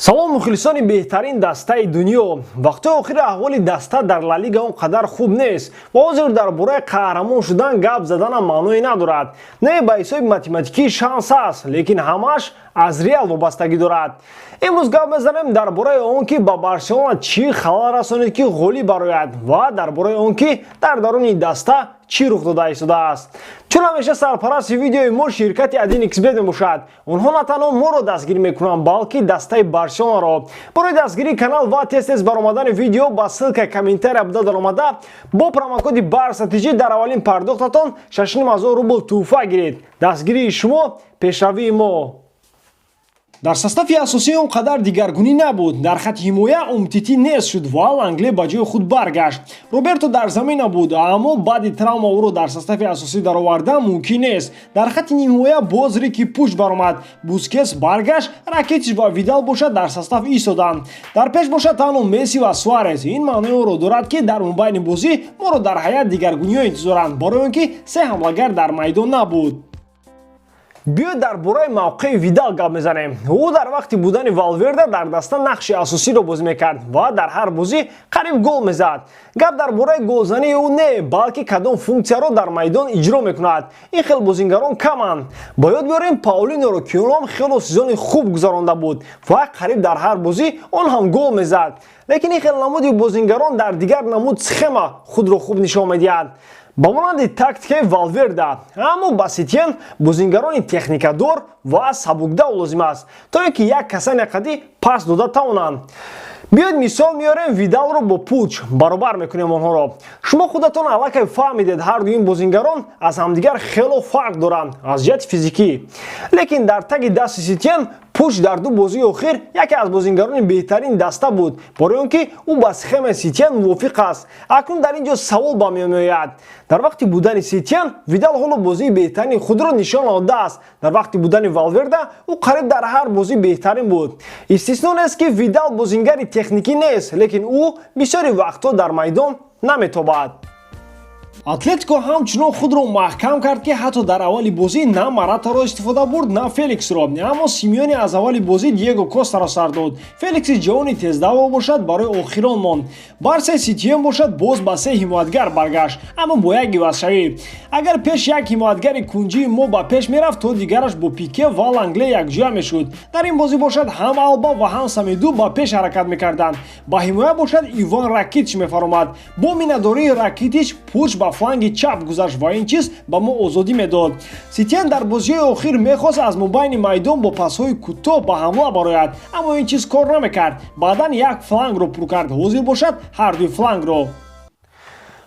Салом, мухлисони беҳтарин дастаи дунё. Вақтҳои охири аҳволи даста дар Ла Лига он қадар хуб нест ва ҳозир дар бораи қаҳрамон шудан гап заданам маъное надорад. Не, ба ҳисоби математикӣ шанс аст, лекин ҳамааш аз Реал вобастагӣ дорад. Имрӯз гап мезанем дар бораи он, ки ба Барселона чӣ халал расонид, ки ғолиб барояд, ва дар бораи он, ки дар даруни даста чӣ рух дода истодааст. Чун ҳамеша сарпарасти видеои мо ширкати 1xBet мебошад. Онҳо на танҳо моро дастгирӣ мекунанд, балки дастаи Барселонаро. Барои дастгирии канал ва тез тез баромадани видео ба ссылка и комментария буда даромада, бо промокоди Барса ТЖ дар аввалин пардохтатон 6500 рубл тӯҳфа гиред. Дастгирии шумо — пешравии мо. Дар состави асосӣ он қадар дигаргунӣ набуд. Дар хати ҳимоя Умтити нест шуд ва Лангле ба ҷои худ баргашт. Роберто дар замин набуд, аммо баъди травма ӯро дар состави асосӣ даровардан мумкин нест. Дар хати нимҳимоя боз Рики Пуч баромад, Бускес баргашт, Ракитич ва Видал бошад, дар состав истоданд. Дар пеш бошад танҳо Месси ва Суарес. Ин маънои онро дорад, ки дар мобайни бозӣ моро дар ҳайат дигаргуниҳо интизоранд, барои он ки се ҳамлагар дар майдон набуд. Биёед, дар бораи мавқеи Видал гап мезанем. Ӯ дар вақти будани Валверда дар даста нақши асосиро бозӣ мекард ва дар ҳар бозӣ қариб гол мезад. Гап дар бораи голзании ӯ не, балки кадом функсияро дар майдон иҷро мекунад. Ин хел бозингарон каманд. Ба ёд биёрем Паулиноро, ки ӯ ҳам хело сезони хуб гузаронда буд ва қариб дар ҳар бозӣ он ҳам гол мезад, лекин ин хел намуди бозингарон дар дигар намуд схема худро хуб нишон медиҳад, ба монанди тактикаи Валверда. Аммо ба Сетиен бозингарони техникадор ва сабукдав лозим аст, то ин ки як касане қадӣ пас дода тавонанд. Биёед, мисол меорем: Видалро бо Пуч баробар мекунем онҳоро. Шумо худатон аллакай фаҳмидед, ҳарду ин бозингарон аз ҳамдигар хело фарқ доранд аз ҷиҳати физикӣ, лекин дар таги дасти Сетиен Пуч дар ду бозии охир яке аз бозингарони беҳтарин даста буд, барои он ки ӯ ба схемаи Сетиен мувофиқ аст. Акнун дар ин ҷо савол ба миён меояд: дар вақти будани Сетиен Видал ҳоло бозии беҳтарини худро нишон додааст. Дар вақти будани Валверда ӯ қариб дар ҳар бозӣ беҳтарин буд. Истисно нест, ки Видал бозингари техникӣ нест, лекин ӯ бисёри вақтҳо дар майдон наметобад. Атлетико ҳамчунон худро маҳкам кард, ки ҳатто дар аввали бозӣ на Маратаро истифода бурд, на Феликсро. Аммо Симеоне аз аввали бозӣ Диего Костаро сар дод. Феликси ҷавони тездаво бошад, барои охирон монд. Барсаи Сетиен бошад, боз ба се ҳимоятгар баргашт, аммо бо як ивазшавӣ. Агар пеш як ҳимоятгари кунҷии мо ба пеш мерафт, то дигараш бо Пике ва Лангле якҷоя мешуд. Дар ин бозӣ бошад, ҳам Алба ва ҳам Самеду ба пеш ҳаракат мекарданд. Ба ҳимоя бошад, Иван Ракитич мефаромад. Бо миннатдории Ракитич Пуч ба фланги чап гузашт ва ин чиз ба мо озодӣ медод. Сетиен дар бозиҳои охир мехост аз мобайни майдон бо пасҳои кӯтоҳ ба ҳамла барояд, аммо ин чиз кор намекард. Баъдан як флангро пур кард, ҳозир бошад, ҳардуи флангро.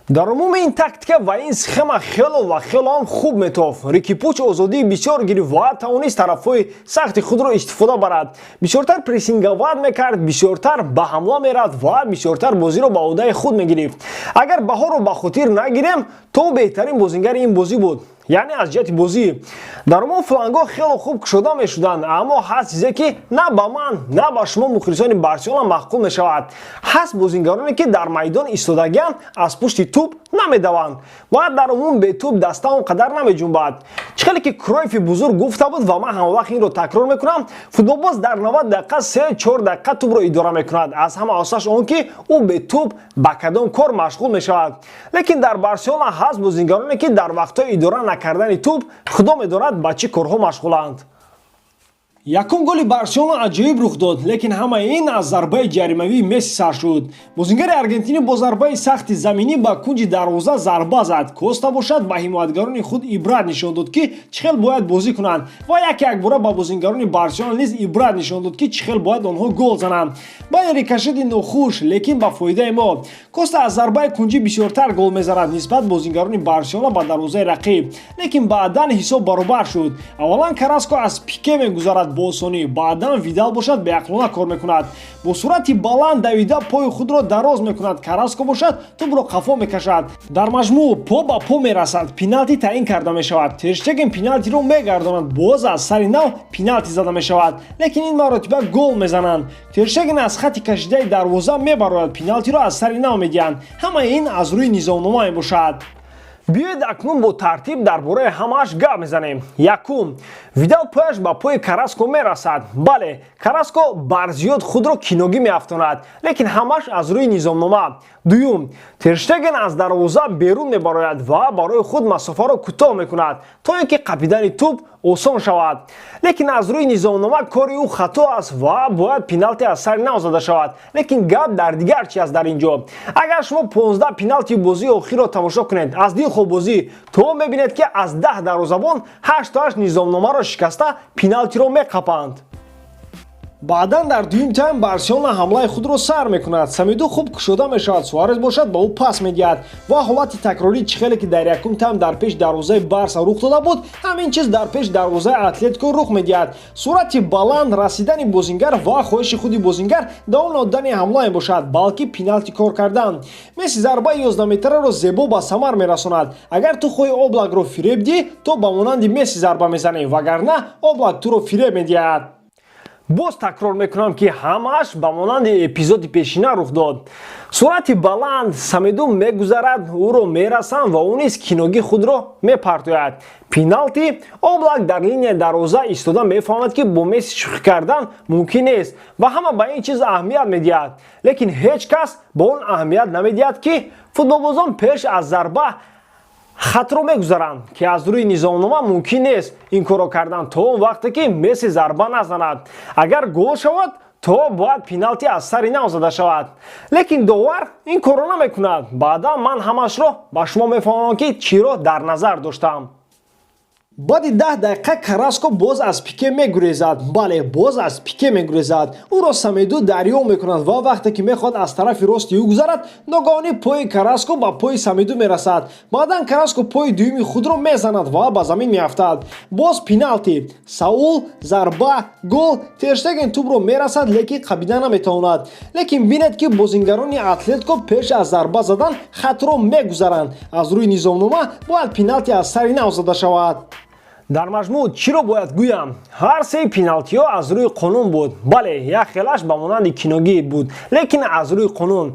Дар умуми ин тактика ва ин схема хело ва хело ҳам хуб метофт. Рики Пуч озодии бисёр гирифт ва тавонист тарафҳои сахти худро истифода барад. Бисёртар прессинговать мекард, бисёртар ба ҳамла мерафт ва бисёртар бозиро ба ӯҳдаи худ мегирифт. Агар баҳоро ба хотир нагирем, то беҳтарин бозингари ин бозӣ буд, яъне аз ҷиҳати бозӣ. Дар умум флангҳо хело хуб кушода мешуданд, аммо ҳаст чизе, ки на ба ман, на ба шумо, мухлисони Барселона, маъқул мешавад. Ҳаст бозингароне, ки дар майдон истодагианд, аз пушти тӯб намедаванд ва дар умум бе тӯб даста он қадар намеҷунбад. Чӣ хеле ки Кройфи бузург гуфта буд ва ман ҳамавақт инро такрор мекунам: футболбоз дар 90 дақиқа 3-4 дақиқа тӯбро идора мекунад. Аз ҳама асосаш он, ки ӯ бе тӯб ба кадом кор машғул мешавад. Лекин дар Барселона ҳаст бозингароне, ки дар вақтҳои идора накардани тӯб худо медонад ба чӣ корҳо машғуланд. Якум голи Барселона аҷоиб рух дод, лекин ҳамаи ин аз зарбаи ҷаримавии Месси сар шуд. Бозингари аргентинӣ бо зарбаи сахти заминӣ ба кунҷи дарвоза зарба зад. Коста бошад, ба ҳимоятгарони худ ибрат нишон дод, ки чӣ хел бояд бозӣ кунанд, ва як якбора ба бозингарони Барселона низ ибрат нишон дод, ки чӣ хел бояд онҳо гол зананд. Бале, рикошети нохуш, лекин ба фоидаи мо. Коста аз зарбаи кунҷӣ бисёртар гол мезанад нисбат бозингарони Барселона ба дарвозаи рақиб. Лекин баъдан ҳисоб баробар шуд. Аввалан Караско аз Пике мегузарад бо осонӣ, баъдан Видал бошад, беақлона кор мекунад, бо суръати баланд давида пои худро дароз мекунад. Караско бошад, тӯбро қафо мекашад. Дар маҷмӯъ по ба по мерасад, пеналти таъин карда мешавад. Терштеген пеналтиро мегардонад, боз аз сари нав пеналти зада мешавад, лекин ин маротиба гол мезананд. Терштеген аз хати кашидаи дарвоза мебарояд, пеналтиро аз сари нав медиҳанд. Ҳамаи ин аз рӯи низомнома мебошад. Биёед, акнун бо тартиб дар бораи ҳамааш гап мезанем. Якум, Видал пояш ба пои Караско мерасад. Бале, Караско барзиёд худро киногӣ меафтонад, лекин ҳамааш аз рӯи низомнома. Дуюм, Терштеген аз дарвоза берун мебарояд ва барои худ масофаро кӯтоҳ мекунад, то ин ки қапидани тӯб осон шавад, лекин аз рӯи низомнома кори ӯ хато аст ва бояд пеналти аз сари нав зада шавад. Лекин гап дар дигар чи аст. Дар ин ҷо, агар шумо 15 пеналти бозии охирро тамошо кунед аз дилхоҳ бозӣ, то мебинед, ки аз 10 дарвозабон ҳаштоаш низомномаро шикаста пеналтиро меқапанд. Баъдан дар дуюм тайм Барселона ҳамлаи худро сар мекунад. Самеду хуб кушода мешавад, Суарес бошад, ба ӯ пас медиҳад ва ҳолати такрорӣ, чӣ хеле ки дар якум тайм дар пеши дарвозаи Барса рух дода буд, ҳамин чиз дар пеши дарвозаи Атлетико рух медиҳад. Суръати баланд, расидани бозингар ва хоҳиши худи бозингар давом додани ҳамла мебошад, балки пеналти кор кардан. Месси зарбаи 11 метраро зебо ба самар мерасонад. Агар ту хоҳӣ Облакро фиреб диҳӣ, то ба монанди Месси зарба мезанӣ, вагарна Облак туро фиреб медиҳад. Боз такрор мекунам, ки ҳамааш ба монанди эпизоди пешина рух дод. Суръати баланд, Самеду мегузарад, ӯро мерасанд ва ӯ низ киногӣ худро мепартояд. Пеналти. Облак дар линияи дарвоза истода мефаҳмад, ки бо Месси шӯхӣ кардан мумкин нест, ва ҳама ба ин чиз аҳамият медиҳад, лекин ҳеҷ кас ба он аҳамият намедиҳад, ки футболбозон пеш аз зарба хатро мегузаранд, ки аз рӯи низомнома мумкин нест ин корро кардан то он вақте ки Месси зарба назанад. Агар гол шавад, то бояд пеналти аз сари нав зада шавад, лекин довар ин корро намекунад. Баъдан ман ҳамашро ба шумо мефаҳмам, ки чиро дар назар доштам. Баъди 10 дақиқа Караско боз аз Пике мегурезад. Бале, боз аз Пике мегурезад. Ӯро Самеду дарё мекунад ва вақте ки мехоҳад аз тарафи рости ӯ гузарад, ногаҳонӣ пои Караско ба пои Самеду мерасад. Баъдан Караско пои дуюми худро мезанад ва ба замин меафтад. Боз пеналти. Саул, зарба, гол. Терштеген тӯбро мерасад, лекин қапида наметавонад. Лекин бинед, ки бозингарони Атлетико пеш аз зарба задан хатро мегузаранд. Аз рӯи низомнома бояд пеналти аз сари нав зада шавад. Дар маҷмӯъ чиро бояд гӯям? Ҳар сеи пеналти ҳо аз рӯи қонун буд. Бале, як хелаш ба монанди киногӣ буд, лекин аз рӯи қонун.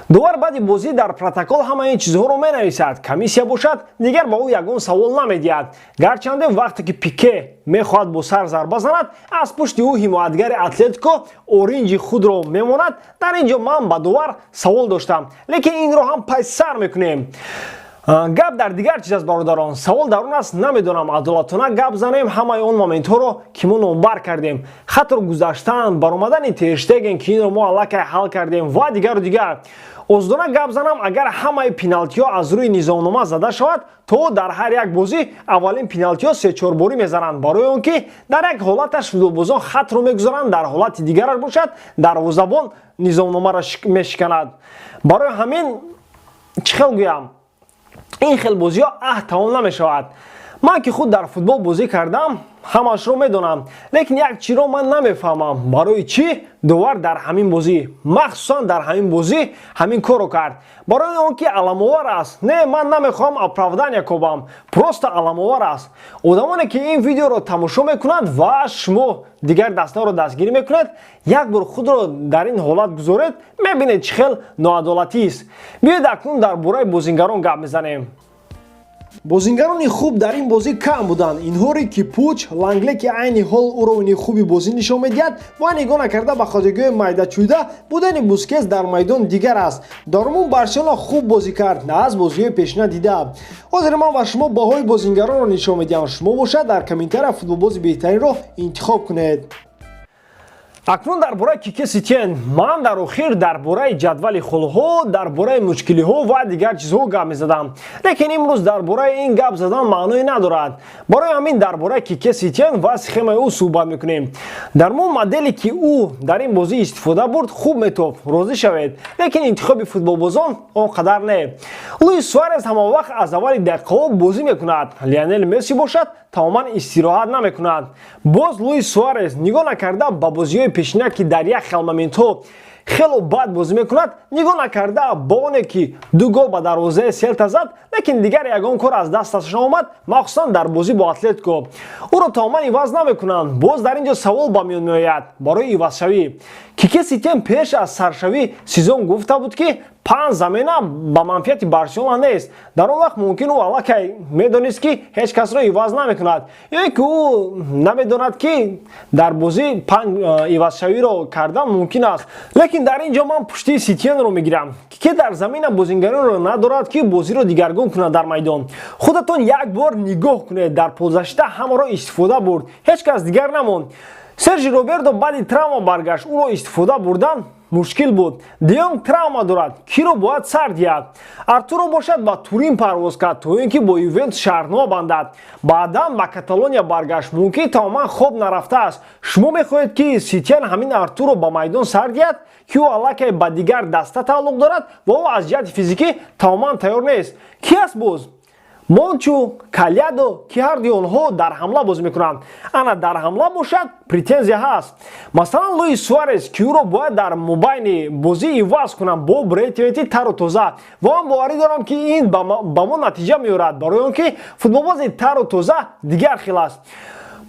Довар баъди бозӣ дар протокол ҳамаи ин чизҳоро менависад. Комиссия бошад, дигар ба ӯ ягон савол намедиҳад. Гарчанде вақте ки Пике мехоҳад бо сар зарба занад, аз пушти ӯ ҳимоятгари Атлетико оринҷи худро мемонад. Дар ин ҷо ман ба довар савол доштам, лекин инро ҳам пайсар мекунем. Гап дар дигар чиз аст, бародарон. Савол дар он аст, намедонам, адолатона гап занем. Ҳамаи он моментҳоро, ки мо номбар кардем, хатро гузаштан, баромадани Терштеген, ки инро мо аллакай ҳал кардем, ва дигару дигар. Озодона гап занам, агар ҳамаи пеналти ҳо аз рӯи низомнома зада шавад, то дар ҳар як бозӣ аввалин пеналти ҳо сечорборӣ мезананд, барои он ки дар як ҳолаташ футболбозон хатро мегузаранд, дар ҳолати дигараш бошад, дарвозабон низомномаро мешиканад. Барои ҳамин, чӣ хел гӯям, ин хел бозиҳо аҳ тамом намешавад. Ман ки худ дар футбол бозӣ кардам, ҳамашро медонам, лекин як чиро ман намефаҳмам: барои чӣ довар дар ҳамин бозӣ, махсусан дар ҳамин бозӣ ҳамин корро кард? Барои он ки аламовар аст? Не, ман намехоҳам оправдания кобам, просто аламовар аст. Одамоне ки ин видеоро тамошо мекунанд ва шумо дигар дастаро дастгирӣ мекунед, як бор худро дар ин ҳолат гузоред, мебинед, чӣ хел ноадолатист. Биёед, акнун дар бораи бозингарон гап мезанем. Бозингарони хуб дар ин бозӣ кам буданд. Инҳо Рики Пуч, Лангле, ки айни ҳол уровни хуби бозӣ нишон медиҳад ва нигоҳ накарда ба хатогиҳои майдачӯйда будани Бускес дар майдон дигар аст. Дар умум Барселона хуб бозӣ кард аз бозиҳои пешина дида. Ҳозир ман ба шумо баҳои бозингаронро нишон медиҳам, шумо бошад, дар комментария футболбози беҳтаринро интихоб кунед. Акнун дар бораи Кике Сетиен. Ман дар охир дар бораи ҷадвали холҳо, дар бораи мушкилиҳо ва дигар чизҳо гап мезадам, лекин имрӯз дар бораи ин гап задан маъное надорад. Барои ҳамин дар бораи Кике Сетиен ва схемаи ӯ суҳбат мекунем. Дар мо моделе, ки ӯ дар ин бозӣ истифода бурд, хуб метофт, розӣ шавед, лекин интихоби футболбозон он қадар не. Луис Суарес ҳамавақт аз аввали дақиқаҳо бозӣ мекунад, Лионел Месси бошад, тамоман истироҳат намекунад. Боз Луис Суарес, нигоҳ накарда ба бозиҳои пешина, ки дар як хел моментҳо Хело бад бозӣ мекунад. Нигоҳ накарда ба оне, ки ду гол ба дарвозаи Селта зад, лекин дигар ягон кор аз дасташ наомад, махсусан дар бозӣ бо Атлетико. Ӯро тамоман иваз намекунанд. Боз дар ин ҷо савол ба миён меояд барои ивазшавӣ. Кике Сетиен пеш аз саршавии сезон гуфта буд, ки панҷ замена ба манфиати Барселона нест. Дар он вақт мумкин ӯ аллакай медонист, ки ҳеҷ касро иваз намекунад, ё ин ки ӯ намедонад, ки дар бозӣ панҷ ивазшавиро кардан мумкин аст. Лекин дар ин ҷо ман пуштии Сетиенро мегирам, ки дар замина бозингаронро надорад, ки бозиро дигаргун кунад дар майдон. Худатон як бор нигоҳ кунед: дар полузащита ҳамаро истифода бурд, ҳеҷ кас дигар намонд. Сержи Роберто баъди травма баргашт, ӯро истифода бурдан мушкил буд. Де Йонг травма дорад, киро бояд сар диҳад? Артуро бошад, ба Турин парвоз кард, то ин ки бо Ювентус шартнома бандад, баъдан ба Каталония баргашт. Мумкин тамоман хоб нарафтааст. Шумо мехоҳед, ки Сетиен ҳамин Артуро ба майдон сар диҳад, ки ӯ аллакай ба дигар даста тааллуқ дорад ва ӯ аз ҷиҳати физикӣ тамоман тайёр нест? Ки аст боз? Мончу, Калядо, ки ҳардуи онҳо дар ҳамла бозӣ мекунанд. Ана дар ҳамла бошад, претензия ҳаст. Масалан, Луис Суарес, ки ӯро бояд дар мобайни бозӣ иваз кунанд бо Брейтвети тару тоза. Ва ман боварӣ дорам, ки ин ба мо натиҷа меорад, барои он ки футболбози тару тоза дигар хел аст.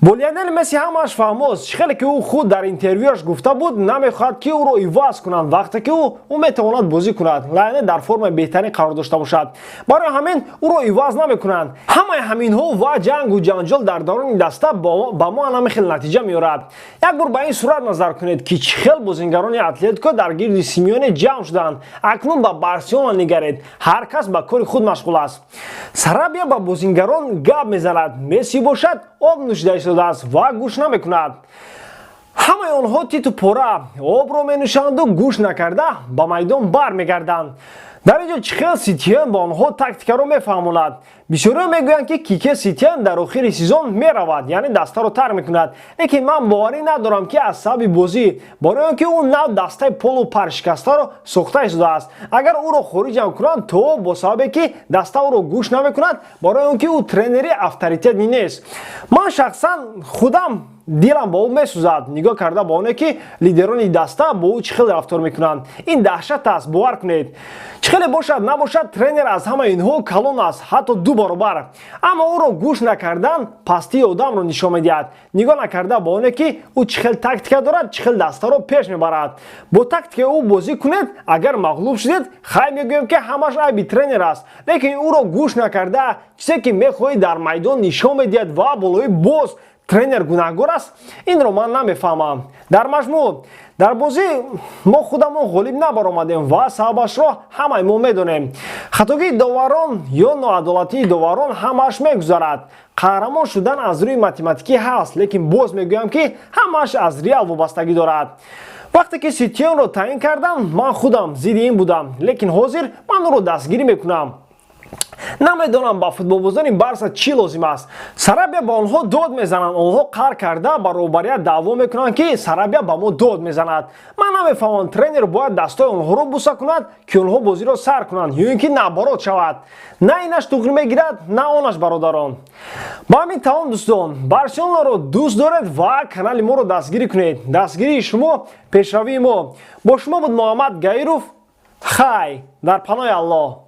Бо Лионел Месси ҳамааш фаҳмост. Чӣ хеле ки ӯ худ дар интервюяш гуфта буд, намехоҳад, ки ӯро иваз кунанд, вақте ки ӯ метавонад бозӣ кунад, яъне дар формаи беҳтарин қарор дошта бошад. Барои ҳамин ӯро иваз намекунанд. Ҳамаи ҳаминҳо ва ҷангу ҷанҷол дар даруни даста ба мо ҳамин хел натиҷа меорад. Як бор ба ин сурат назар кунед, ки чӣ хел бозингарони Атлетико дар гирди Симеоне ҷамъ шуданд. Акнун ба Барселона нигаред: ҳар кас ба кори худ машғул аст. Сарабия ба бозингарон гап мезанад, Месси бошад, об нӯшида истодааст ва гӯш намекунад. Ҳамаи онҳо титу пора обро менӯшанду гӯш накарда ба майдон бармегарданд. Дар ин ҷо чӣ хел Сетиен ба онҳо тактикаро мефаҳмонад? Бисёриҳо мегӯянд, ки Кике Сетиен дар охири сезон меравад, яъне дастаро тарк мекунад. Лекин ман боварӣ надорам, ки аз сабаби бозӣ, барои он ки ӯ нав дастаи полу паршикастаро сохта истодааст. Агар ӯро хориҷам кунанд, то бо сабабе ки даста ӯро гӯш намекунад, барои он ки ӯ тренери авторитетӣ нест. Ман шахсан худам дилам ба ӯ месӯзад, нигоҳ карда ба оне, ки лидерони даста бо ӯ чӣ хел рафтор мекунанд. Ин даҳшат аст, бовар кунед. Чӣ хеле бошад набошад, тренер аз ҳамаи инҳо калон аст, ҳатто ду баробар. Аммо ӯро гӯш накардан пастии одамро нишон медиҳад, нигоҳ накарда ба оне, ки ӯ чӣ хел тактика дорад, чӣ хел дастаро пеш мебарад. Бо тактикаи ӯ бозӣ кунед, агар мағлуб шудед, хай, мегӯем, ки ҳамаш айби тренер аст. Лекин ӯро гӯш накарда, чизе ки мехоҳӣ дар майдон нишон медиҳад ва болои боз тренер гунаҳгор аст, инро ман намефаҳмам. Дар маҷмӯъ, дар бозӣ мо худамон ғолиб набаромадем ва сабабашро ҳамаи мо медонем. Хатогии доварон ё ноадолатии доварон, ҳамааш мегузарад. Қаҳрамон шудан аз рӯи математикӣ ҳаст, лекин боз мегӯям, ки ҳамааш аз Реал вобастагӣ дорад. Вақте ки Сетиенро таъин кардам, ман худам зидди ин будам, лекин ҳозир ман ӯро дастгирӣ мекунам. Намедонам, ба футболбозони Барса чӣ лозим аст. Сарабия ба онҳо дод мезананд, онҳо қаҳр карда ба роҳбарият даъво мекунанд, ки Сарабия ба мо дод мезанад. Ман намефаҳмам, тренер бояд дастои онҳоро буса кунад, ки онҳо бозиро сар кунанд, ё ин ки наоборот шавад? На инаш туғри мегирад, на онаш. Бародарон, ба ҳамин тамом. Дӯстон, Барселонаро дӯст доред ва канали моро дастгирӣ кунед. Дастгирии шумо пешравии мо. Бо шумо буд Муҳаммад Гаиров. Хай, дар паноҳи Аллоҳ.